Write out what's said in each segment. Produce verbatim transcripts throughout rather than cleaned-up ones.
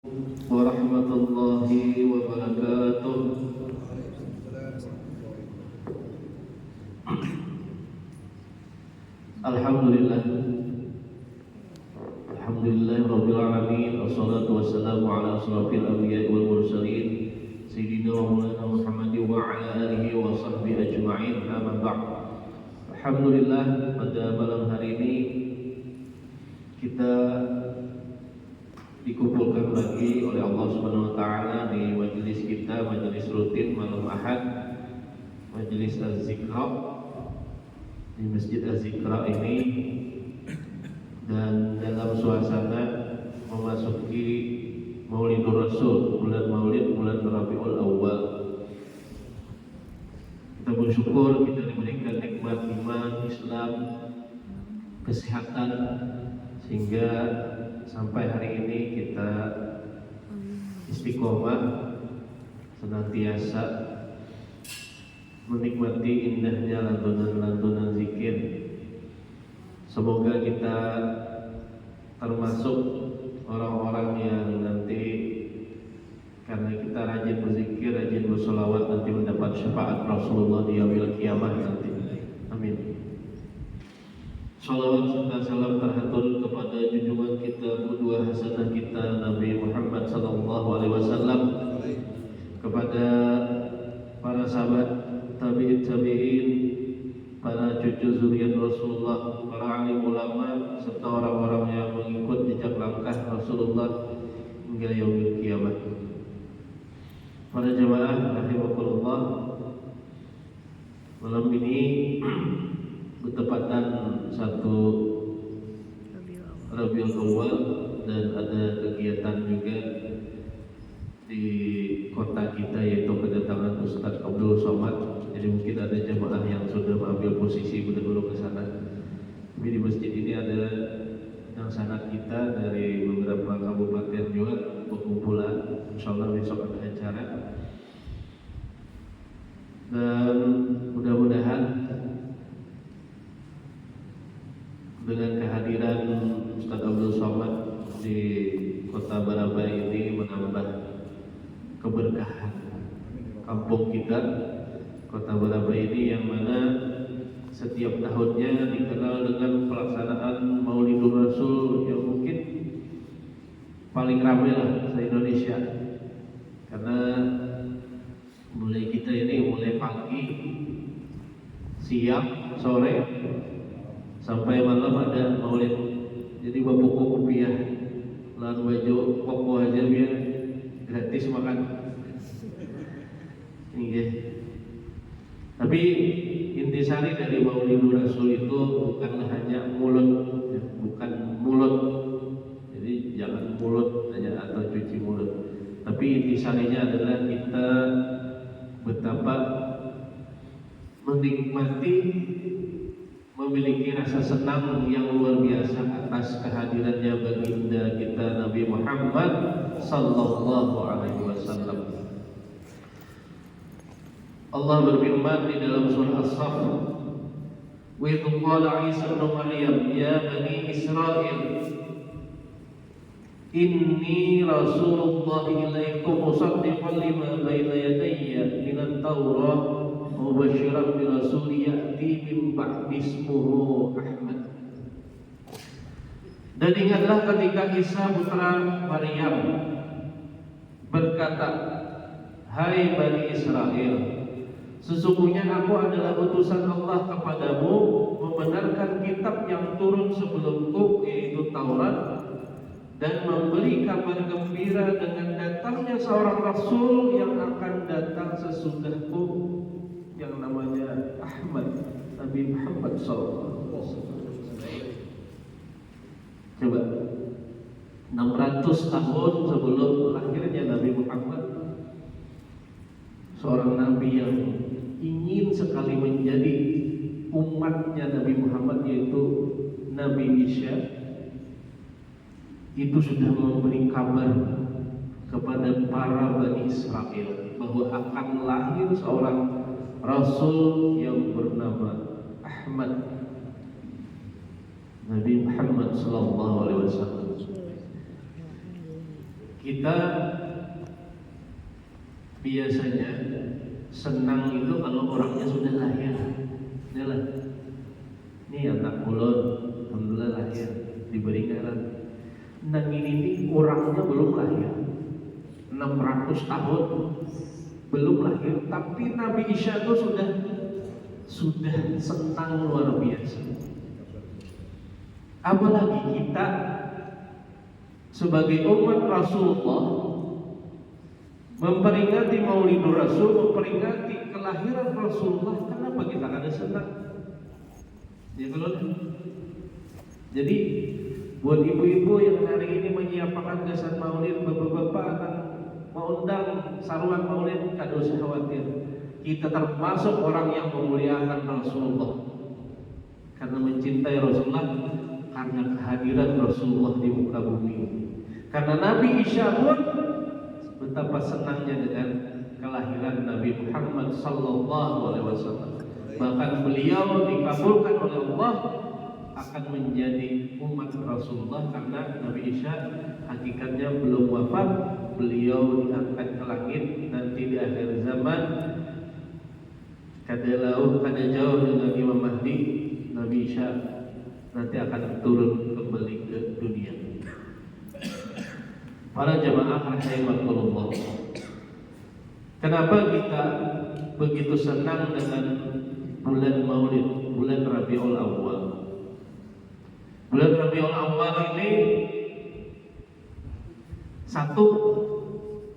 warahmatullahi wabarakatuh. Alhamdulillah. Alhamdulillah Rabbil Alamin. Wassalatu wassalamu ala asrafil anbiya wal mursalin, Sayyidina wa Maulana Muhammad wa ala alihi wa sahbihi ajma'in. Amma ba'd. Alhamdulillah, pada malam hari ini kita dikumpulkan lagi oleh Allah Subhanahu wa Ta'ala di majelis kita, majelis rutin malam Ahad, majelis Az-Zikra di Masjid Az-Zikra ini, dan dalam suasana memasuki Maulidur Rasul, bulan Maulid, bulan Rabiul Awal. Kita bersyukur kita diberikan nikmat iman, Islam, kesehatan, sehingga sampai hari ini kita istiqomah senantiasa menikmati indahnya lantunan-lantunan zikir. Semoga kita termasuk orang-orang yang nanti karena kita rajin berzikir, rajin bersolawat, nanti mendapat syafaat Rasulullah di yaumil qiyamah nanti. Amin. Salawat serta salam terhatur kepada junjungan kita, qudwah hasanah kita, Nabi Muhammad sallallahu alaihi wasallam, kepada para sahabat, tabi'in tabi'in, para cucu zuriat Rasulullah, para alim ulama, serta orang-orang yang mengikut jejak langkah Rasulullah hingga yaumil qiyamah. Para jamaah rahimakumullah, malam ini bertepatan satu Rabiul Awal dan ada kegiatan juga di kota kita, yaitu kedatangan Ustadz Abdul Somad. Jadi mungkin ada jamaah yang sudah mengambil posisi berdahulu ke sana. Tapi di masjid ini ada yang sangat kita dari beberapa kabupaten juga berkumpulan. Insya Allah besok ada acara. Dan mudah-mudahan dengan kehadiran Ustadz Abdul Somad di Kota Barabai ini menambah keberkahan kampung kita, Kota Barabai ini, yang mana setiap tahunnya dikenal dengan pelaksanaan Maulidur Rasul yang mungkin paling ramai lah se-Indonesia. Karena mulai kita ini, mulai pagi, siang, sore, sampai malam ada maulid. Jadi bapukuk kupiah lawan baju koko aja biar gratis makan. Inggih. Tapi intisari dari Maulidur Rasul itu bukanlah hanya mulut, ya, bukan mulut. Jadi jangan mulut hanya atau cuci mulut. Tapi intisarinya adalah kita betapa menikmati, memiliki rasa senang yang luar biasa atas kehadirannya baginda kita Nabi Muhammad sallallahu alaihi wasallam. Allah berfirman di dalam surah As-Saff, "Wa idh qala Isa ibnu Maryam, ya bani Israil, inni rasulullah ilaikum musaddiqan lima baina yadayya minat Taurah wa mubasyiran bi rasulin ya'ti min ba'di ismuhu Ahmad." Dan ingatlah ketika Isa putra Maryam berkata, "Hai Bani Israel, sesungguhnya aku adalah utusan Allah kepadamu, membenarkan kitab yang turun sebelumku, yaitu Taurat, dan memberi kabar gembira dengan datangnya seorang rasul yang akan datang sesudahku, yang namanya Ahmad, Nabi Muhammad sallallahu alaihi wasallam." Coba, enam ratus tahun sebelum lahirnya Nabi Muhammad, seorang nabi yang ingin sekali menjadi umatnya Nabi Muhammad, yaitu Nabi Isa, itu sudah memberi kabar kepada para Bani Israel bahwa akan lahir seorang rasul yang bernama Ahmad, Nabi Muhammad sallallahu alaihi wasallam. Kita biasanya senang itu kalau orangnya sudah lahir. Yalah. Ini anak ulun, alhamdulillah lahir, diberi ngaran. Nang ini nih orangnya belum lahir. enam ratus tahun belum lahir, tapi Nabi Isa tuh sudah sudah senang luar biasa. Apalagi kita sebagai umat Rasulullah, memperingati Maulidur Rasul, memperingati kelahiran Rasulullah, kenapa kita kada senang? Ya kalau jadi buat ibu-ibu yang hari ini menyiapakan gasan maulid, bapak-bapak yang mengundang saruan maulid, kada usah khawatir. Kita termasuk orang yang memuliakan Rasulullah. Karena mencintai Rasulullah, karena kehadiran Rasulullah di muka bumi ini. Karena Nabi Isa pun betapa senangnya dengan kelahiran Nabi Muhammad sallallahu alaihi wasallam. Bahkan beliau dikabulkan oleh Allah akan menjadi umat Rasulullah karena Nabi Isa hakikatnya belum wafat, beliau diangkat ke langit nanti di akhir zaman. Kada lauh, kada jauh dengan Imam Mahdi, Nabi Isa nanti akan turun kembali ke dunia. Para jamaah rahimakumullah, kenapa kita begitu senang dengan bulan Maulid, bulan Rabiul Awal? Bulan Rabiul Awal ini satu,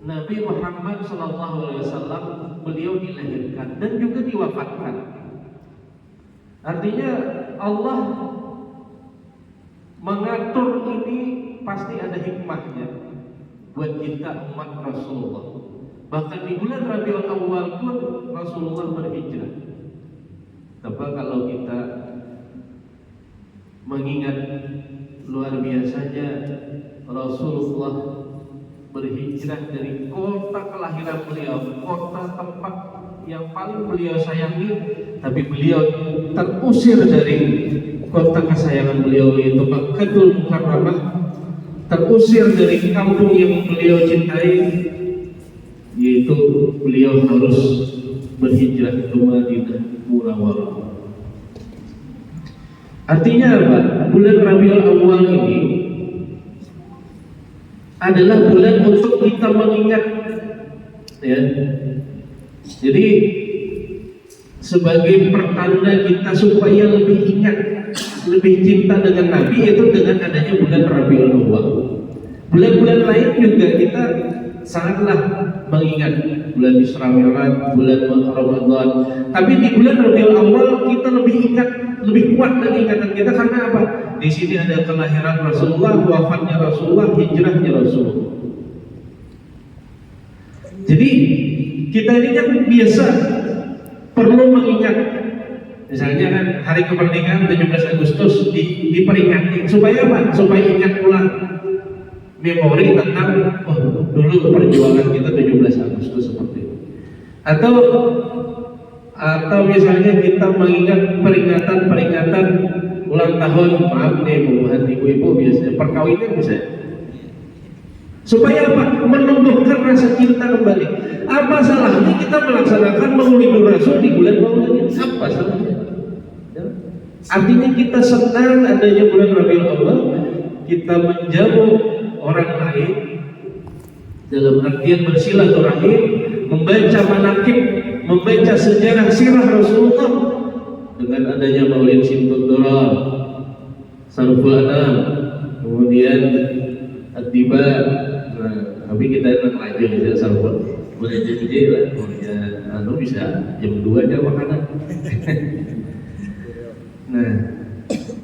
Nabi Muhammad sallallahu alaihi wasallam beliau dilahirkan dan juga diwafatkan. Artinya Allah mengatur ini pasti ada hikmahnya buat kita umat Rasulullah. Bahkan di bulan Rabiul Awal pun Rasulullah berhijrah. Coba kalau kita mengingat luar biasanya Rasulullah berhijrah dari kota kelahiran beliau, kota tempat yang paling beliau sayangi, tapi beliau terusir dari kota kesayangan beliau, yaitu Makkatul Mukarramah, terusir dari kampung yang beliau cintai, yaitu beliau harus berhijrah ke Madinah Munawarah. Artinya apa? Bulan Rabiul Awal ini adalah bulan untuk kita mengingat, ya. Jadi sebagai pertanda kita supaya lebih ingat, lebih cinta dengan Nabi itu dengan adanya bulan Rabiul Awal. Bulan-bulan lain juga kita sangatlah mengingat bulan Isra Mi'raj, bulan Ramadan. Tapi di bulan Rabiul Awal kita lebih ingat, lebih kuat lagi ingatan kita karena apa? Di sini ada kelahiran Rasulullah, wafatnya Rasulullah, hijrahnya Rasulullah. Jadi kita ini kan biasa perlu mengingat. Misalnya kan hari kemerdekaan tujuh belas Agustus di, diperingati supaya apa? Supaya ingat pulang memori tentang, oh, dulu perjuangan kita tujuh belas Agustus seperti itu. Atau atau misalnya kita mengingat peringatan-peringatan ulang tahun, maaf nih, bubuhan ibu-ibu biasanya perkawinan misalnya. Supaya apa? Menumbuhkan rasa cinta kembali. Apa salahnya kita melaksanakan Maulidur Rasul di bulan Maulid ini? Apa salahnya? Ya. Artinya kita senang adanya bulan Rabiul Awal, kita menjamu orang lain dalam artian bersilaturahim, membaca manakib, membaca sejarah sirah Rasulullah dengan adanya Maulid Simtud Durar, Sarful Anam, kemudian At-Tiba. Nah, tapi kita nang rajin aja Sarful. Boleh janji lah, kemudian anu bisa jam dua aja makanan. Nah,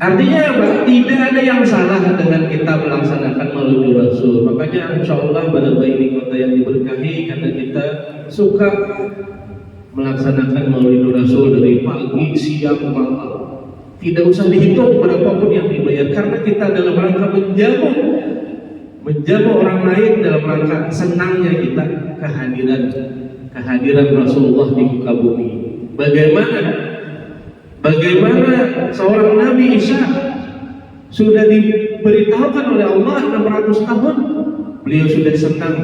artinya apa? Tidak ada yang salah dengan kita melaksanakan Maulid Rasul. Makanya insya Allah pada baik di kota yang diberkahi karena kita suka melaksanakan Maulid Rasul dari pagi, siang, malam. Tidak usah dihitung berapapun yang dibayar karena kita dalam rangka menjamu menjamu orang lain dalam rangka senangnya kita kehadiran kehadiran Rasulullah di muka bumi. Bagaimana bagaimana seorang Nabi Isa sudah diberitahukan oleh Allah enam ratus tahun Beliau sudah senang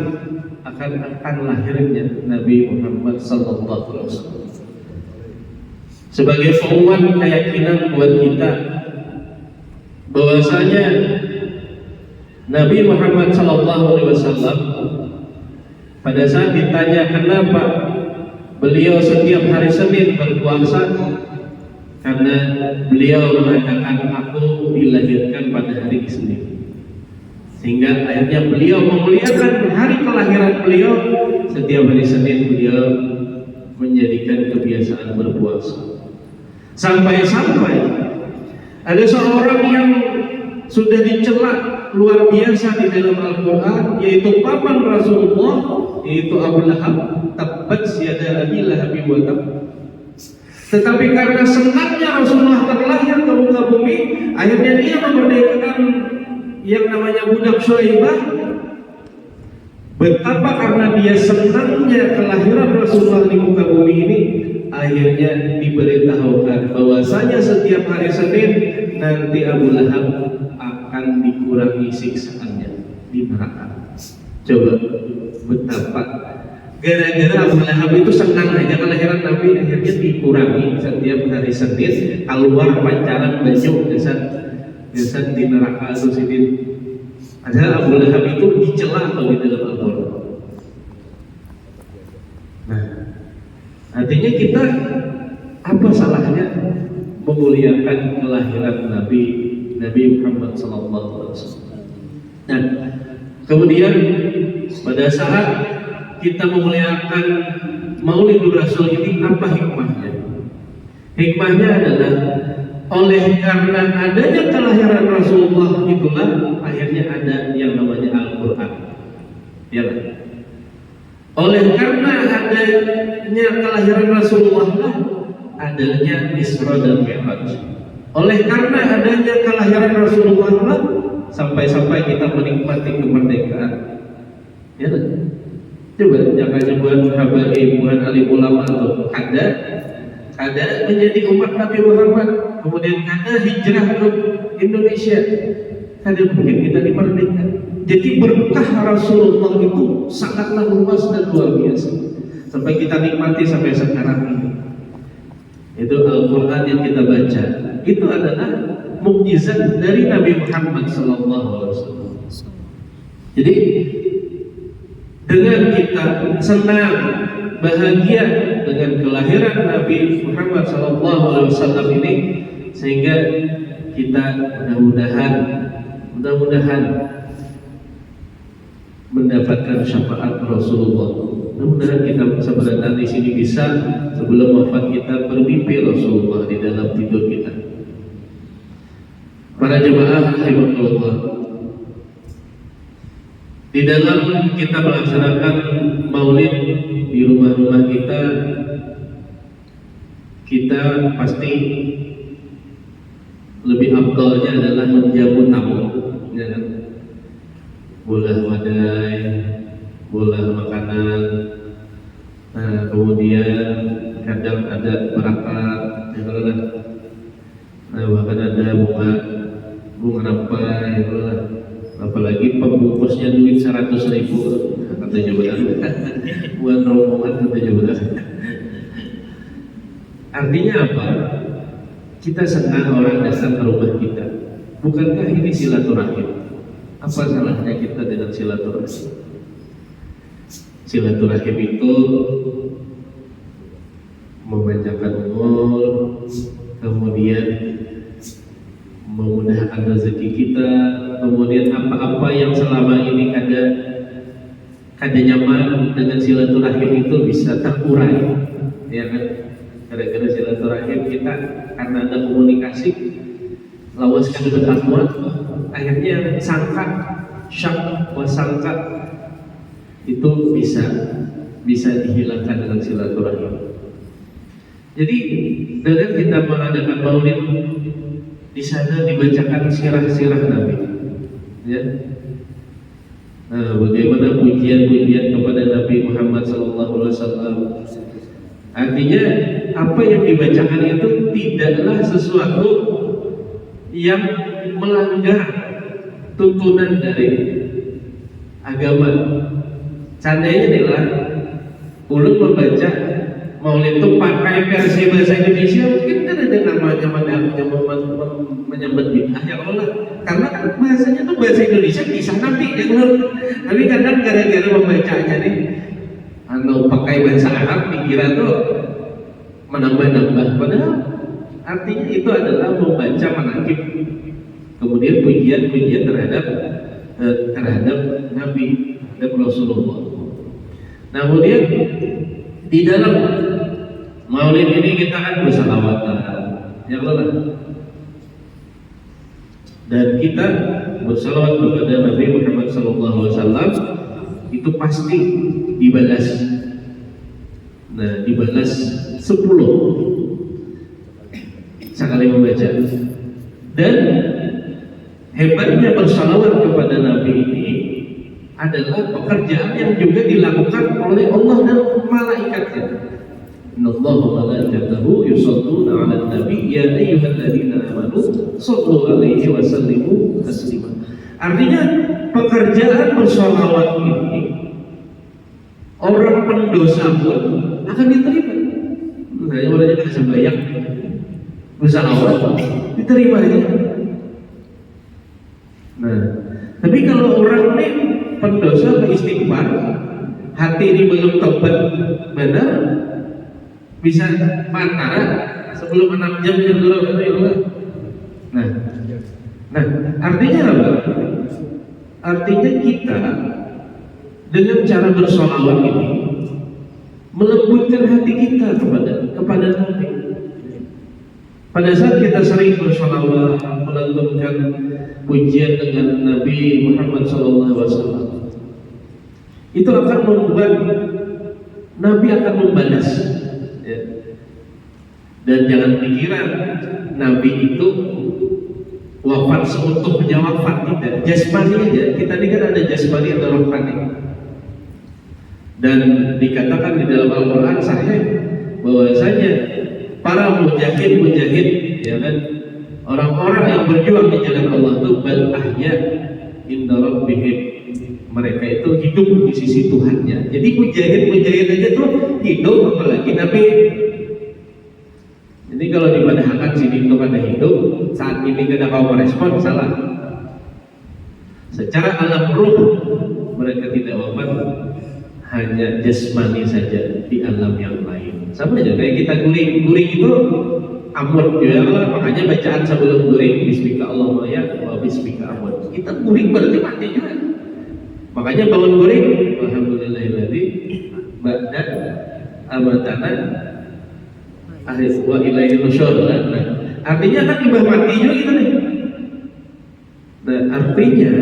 akan akan lahirnya Nabi Muhammad sallallahu alaihi wasallam. Sebagai penguat keyakinan buat kita bahwasanya Nabi Muhammad sallallahu alaihi wasallam, pada saat ditanya kenapa beliau setiap hari Senin berpuasa, karena beliau mengatakan, "Aku dilahirkan pada hari Senin." Sehingga akhirnya beliau memuliakan hari kelahiran beliau. Setiap hari Senin beliau menjadikan kebiasaan berpuasa. Sampai-sampai ada seorang yang sudah dicela luar biasa di dalam Al-Quran, yaitu paman Rasulullah, yaitu Abu Lahab. Tabbat yada Abi Lahab wa tab. Tetapi karena senangnya Rasulullah terlahir ke muka bumi, akhirnya dia memerdekakan yang namanya budak Syaibah. Betapa karena dia senangnya kelahiran Rasulullah di muka bumi ini, akhirnya diberitahukan bahwasanya setiap hari Senin nanti Abu Lahab akan dikurangi siksaannya di neraka. Coba, betapa gara-gara Abu Lahab itu senang aja kelahiran Nabi, akhirnya dikurangi setiap hari Senin, keluar pancaran banyu, gasan gasan di neraka itu sidin. Padahal Abu Lahab itu dicela atau di dalam Al-Quran. Nah, artinya kita apa salahnya memuliakan kelahiran Nabi Nabi Muhammad sallallahu alaihi wasallam. Nah, kemudian pada saat kita memuliakan Maulidul Rasul ini, apa hikmahnya? Hikmahnya adalah oleh karena adanya kelahiran Rasulullah itulah akhirnya ada yang namanya Al-Quran. Ya kan? Oleh karena adanya kelahiran Rasulullah lah adanya Isra dan Mi'raj. Oleh karena adanya kelahiran Rasulullah lah sampai-sampai kita menikmati kemerdekaan. Ya kan? Coba, jangan buhan habaib, buhan alim ulama tuh. Kada, kada menjadi umat Nabi Muhammad. Kemudian kada hijrah ke Indonesia. Kada mungkin kita dimerdeka. Jadi berkah Rasulullah itu sangatlah luas dan luar biasa. Sampai kita nikmati sampai sekarang ini. Itu Al-Quran yang kita baca. Itu adalah mukjizat dari Nabi Muhammad sallallahu alaihi wasallam. Jadi dengan kita senang, bahagia dengan kelahiran Nabi Muhammad sallallahu alaihi wasallam ini, sehingga kita mudah-mudahan, mudah-mudahan mendapatkan syafaat Rasulullah. Mudah-mudahan kita sabar datang di sini bisa sebelum wafat kita bermimpi Rasulullah di dalam tidur kita. Para jemaah rahimakumullah, di dalam kita melaksanakan maulid di rumah-rumah kita, kita pasti lebih afdalnya adalah menjamu tamu, ya kan? Bolah wadai, bolah makanan. Nah, kemudian kadang ada berakat, ya kan? Nah, bahkan ada bunga bunga rampai, ya kan? Apalagi pembungkusnya duit seratus ribu, katanya benar. Buat rombongan, katanya benar. Artinya apa? Kita senang orang datang ke rumah kita. Bukankah ini silaturahim? Apa salahnya kita dengan silaturahim? Silaturahim itu memanjangkan umur, kemudian memudahkan rezeki kita, kemudian apa-apa yang selama ini kada kada nyaman dengan silaturahim itu bisa terurai, ya kan? Gara-gara silaturahim kita karena ada komunikasi, lawas kada bertakwa, akhirnya sangka, syak, wasangka itu bisa bisa dihilangkan dengan silaturahim. Jadi dengan kita mengadakan maulid, di sana dibacakan sirah-sirah Nabi, ya. Nah, bagaimana pujian-pujian kepada Nabi Muhammad sallallahu alaihi wasallam? Artinya apa yang dibacakan itu tidaklah sesuatu yang melanggar tuntunan dari agama. Seandainya nih lah, ulun membaca maulid itu pakai versi bahasa Indonesia, mungkin kan ada namanya, ada yang menyambat bid'ah ya Allah. Karena kan bahasanya tuh bahasa Indonesia, kisah Nabi ya Allah. Tapi kadang gara-gara membacanya nih, anu, pakai bahasa Arab, dikira tuh menambah-nambah. Padahal artinya itu adalah membaca manakib, kemudian pujian-pujian terhadap eh, terhadap Nabi, terhadap Rasulullah. Nah, kemudian di dalam maulid ini kita kan bersalawatan, ya Allah. Dan kita bersalawat kepada Nabi Muhammad sallallahu alaihi wasallam itu pasti dibalas. Nah, dibalas sepuluh sekali membaca. Dan hebatnya bersalawat kepada Nabi ini adalah pekerjaan yang juga dilakukan oleh Allah dan malaikatnya. Innallaha wa malaikatahu yusalluna 'alan nabi, ya ayyuhalladzina amanu sallu 'alaihi wa sallimu taslima. Artinya, pekerjaan bersalawat ini orang pendosa pun akan diterima. Nah, yang orangnya kan sembahyang, bersalawat, diterimanya. Nah, tapi kalau orang ini pendosa beristighfar, hati ini belum tobat benar, bisa mata sebelum enam jam yang dulu, ya Allah. Nah, nah, artinya apa? Artinya kita dengan cara bersolawat ini melembutkan hati kita kepada kepada Nabi. Pada saat kita sering bersolawat, melantunkan pujian dengan Nabi Muhammad sallallahu alaihi wasallam, itu akan membuat Nabi akan membalas. Ya. Dan jangan pikiran Nabi itu wafat seutuhnya wafat, tidak. Jasmani aja. Kita ini kan ada jasmani, ada rohani. Dan dikatakan di dalam Al-Quran sahih bahwasanya para mujahid-mujahid, ya kan, orang-orang yang berjuang di jalan Allah itu bal ahya inda rabbihim. Mereka itu hidup di sisi Tuhannya. Jadi mujahid-mujahid aja tuh hidup, apalagi Nabi. Jadi kalau dipadahakan sini itu kada hidup, saat ini kada kawa merespon, salah. Secara alam ruh mereka tidak wafat, hanya jasmani saja di alam yang lain. Sama aja kayak kita guring, guring itu amut juga lah, makanya bacaan sebelum guring bismika Allahumma ya wa bismika amut. Kita guring berarti mati juga. Makanya bangun guring, alhamdulillahilladzi ba'da amatana ahir wa ilaihi nusyur. Nah, artinya kan imbah mati juga kita nih. Nah, artinya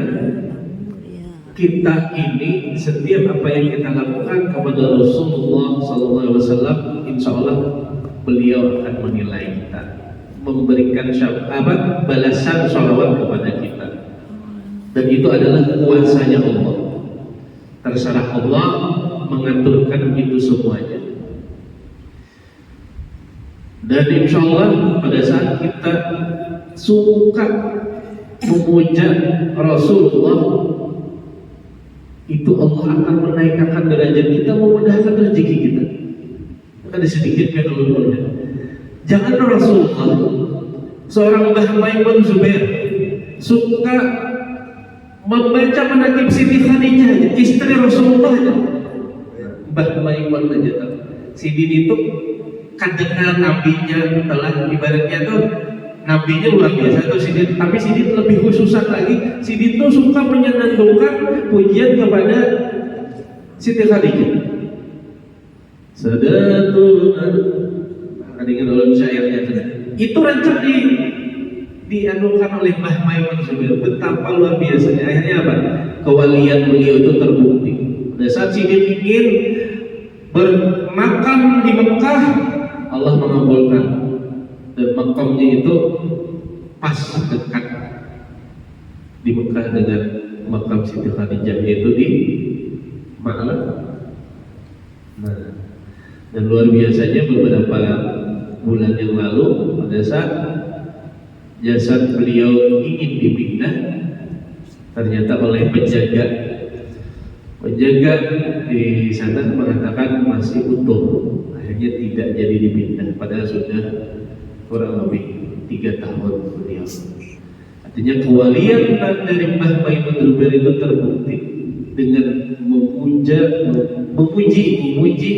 kita ini setiap apa yang kita lakukan kepada Rasulullah sallallahu alaihi wasallam, insya Allah beliau akan menilai kita, memberikan syaf- apa balasan sholawat kepada kita. Dan itu adalah kuasanya Allah. Terserah Allah mengaturkan itu semuanya. Dan insya Allah pada saat kita suka memuja Rasulullah, itu Allah akan menaikkan derajat kita, memudahkan rezeki kita. Kada sedikit kan ulun melihat. Jangan Rasulullah, seorang Mbah Maimun Zubair suka membaca manakib Siti Khadijah aja, istri Rasulullah aja. Mbah Maimun aja tuh. Sidin itu kadang nabinya telah ibaratnya tuh nabinya luar biasa tuh sidin, tapi sidin lebih khususan lagi, sidin tuh suka menyenandungkan pujian kepada Siti Khadijah. Sadatun. Nah, kadingan ulun syairnya tuh. Itu rancak di dianukan oleh Mbah Maimun Zubair. Betapa luar biasanya. Akhirnya apa? Kewalian beliau itu terbukti. Pada saat sidin ingin bermakam di Mekah, Allah mengabulkan. Dan makamnya itu pas dekat di Mekah dengan makam Siti Khadijah, yaitu di Ma'la. Nah, dan luar biasanya beberapa bulan yang lalu pada saat jasad beliau ingin dipindah, ternyata oleh penjaga Penjaga di sana mengatakan masih utuh, akhirnya tidak jadi dipindah, padahal sudah kurang lebih tiga tahun beliau. Artinya kewalian dari Mbah Maimun Zubair itu terbukti dengan memuja, memuji, memuji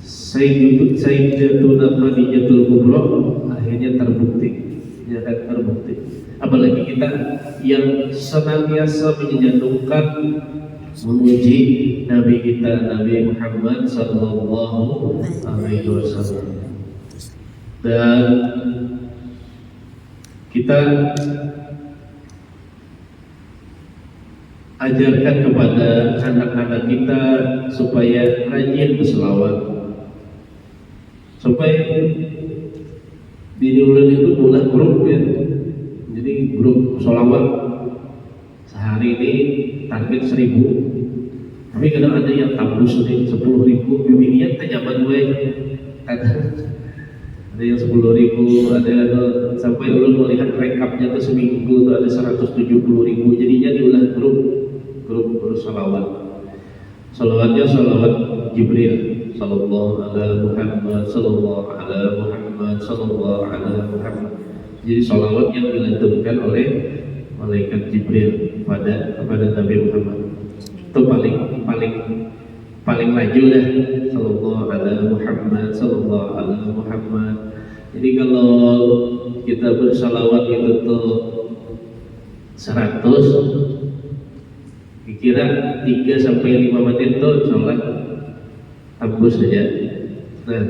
Sayyidatuna Khadijatul Kubra, akhirnya terbukti, ya kan, terbukti. Apalagi kita yang senantiasa menyandungkan memuji Nabi kita, Nabi Muhammad Sallallahu Alaihi Wasallam. Dan kita ajarkan kepada anak-anak kita supaya rajin berselawat. Sampai bini ulun itu mulai grup, ya. Jadi grup selawat. Sehari ini target seribu. Tapi kadang ada yang tambus nih, sepuluh ribu, bibinian teh nyaman, weh. Kadang ada yang sepuluh ribu, ada yang sampai ulun melihat rekapnya tuh seminggu tuh ada seratus tujuh puluh ribu. Jadinya diulah grup, grup, grup salawat. Salawatnya salawat Jibril, sallallahu ala Muhammad, sallallahu ala Muhammad, sallallahu ala Muhammad. Jadi salawat yang dilantunkan oleh malaikat Jibril pada, kepada Nabi Muhammad itu paling, paling, paling laju dah. Sallallahu ala Muhammad, sallallahu ala Muhammad. Jadi kalau kita bersalawat itu tuh seratus, kira tiga sampai lima menit tuh, insya Allah tembus saja. Nah,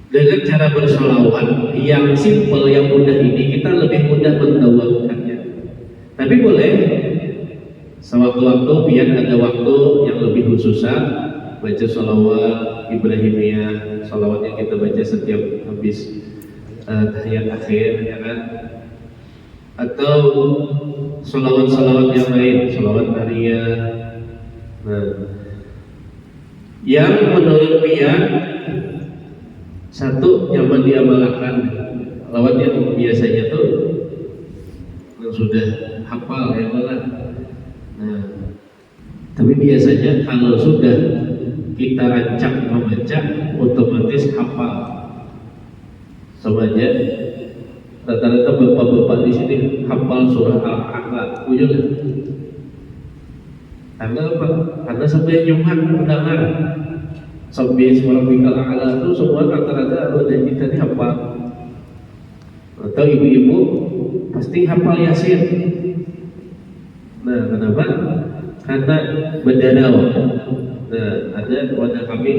dengan cara bersolawat yang simple, yang mudah ini, kita lebih mudah mendawamkannya. Tapi boleh sewaktu-waktu, biar ada waktu yang lebih khususan, baca solawat Ibrahimiyah, solawat yang kita baca setiap habis uh, tahiyat akhir, ya kan? Atau salawat-salawat yang lain, salawat nariyah. Nah, yang menurut pian satu nyaman diamalkan lawan yang biasanya tuh yang sudah hafal, ya kan? Nah, tapi biasanya kalau sudah kita rancak membaca, otomatis hafal. Sama aja, rata-rata bapak-bapak di sini hafal surah Al-A'la, bujur ya? Karena apa? Karena sampai nyaman mendengar sampai suara Bikal A'la itu semua rata-rata wadah kita ini hafal. Atau ibu-ibu pasti hafal Yasin. Nah, kenapa? Karena berdarah. Nah, ada wadah kami,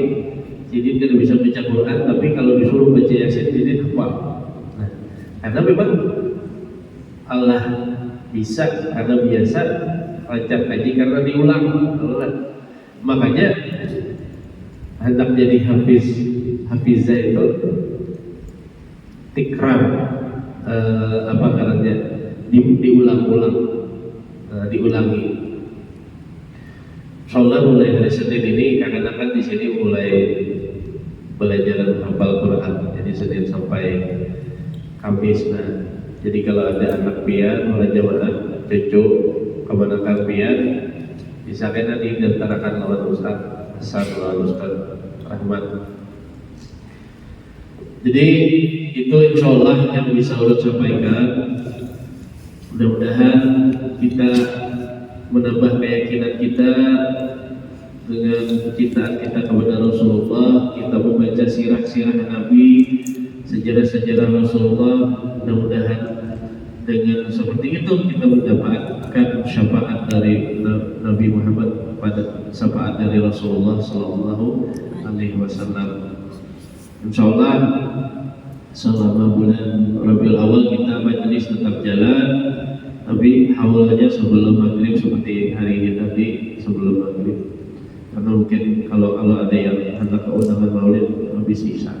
sidin kada bisa baca Quran, tapi kalau disuruh baca Yasin, sidin hafal. Nah, karena memang Allah bisa karena biasa, lancar kaji karena diulang. Makanya hendak jadi hafiz, hafizah itu tikrar, eh, apa ngarannya, di, diulang-ulang, eh, diulangi. Insyaallah mulai hari Senin ini kakanakan di sini mulai belajar hafal Quran. Jadi Senin sampai Kamis. Nah, jadi kalau ada anak pian, para jamaah, cucu, kamanakan pian, bisa kena didaftarakan lawan Ustaz Hasan, lawan Ustaz Rahmat. Jadi itu insyaallah yang bisa ulun sampaikan. Mudah-mudahan kita menambah keyakinan kita dengan kecintaan kita kepada Rasulullah, kita membaca sirah-sirah Nabi, sejarah-sejarah Rasulullah. Mudah-mudahan dengan seperti itu kita mendapatkan syafaat dari Na-, Nabi Muhammad, pada syafaat dari Rasulullah Sallallahu Alaihi Wasallam. Insyaallah selama bulan Rabiul Awal kita majelis tetap jalan, tapi haulnya sebelum maghrib seperti hari ini tadi, sebelum maghrib. Karena mungkin kalau, kalau ada yang hendak ke undangan maulid habis isya.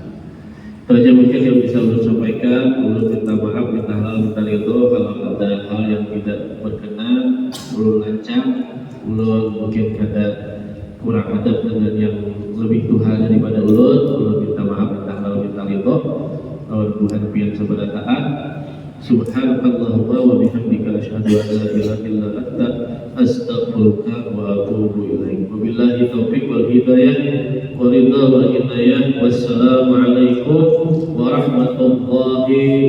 Itu aja mungkin yang bisa ulun sampaikan. Ulun minta maaf, minta halal, minta ridho kalau ada hal yang tidak berkenan, ulun lancang, ulun mungkin kada kurang adab dengan yang lebih tuha daripada ulun, ulun minta maaf, minta halal, minta ridho lawan Tuhan pian sabarataan. Subhanakallahumma wa bihamdika, asyhadu an la ilaha illa anta, Astaghfiruka wa atubu ilaik. Wabillahi taufiq wal hidayah, wa ridha wal inayah. Wassalamualaikum warahmatullahi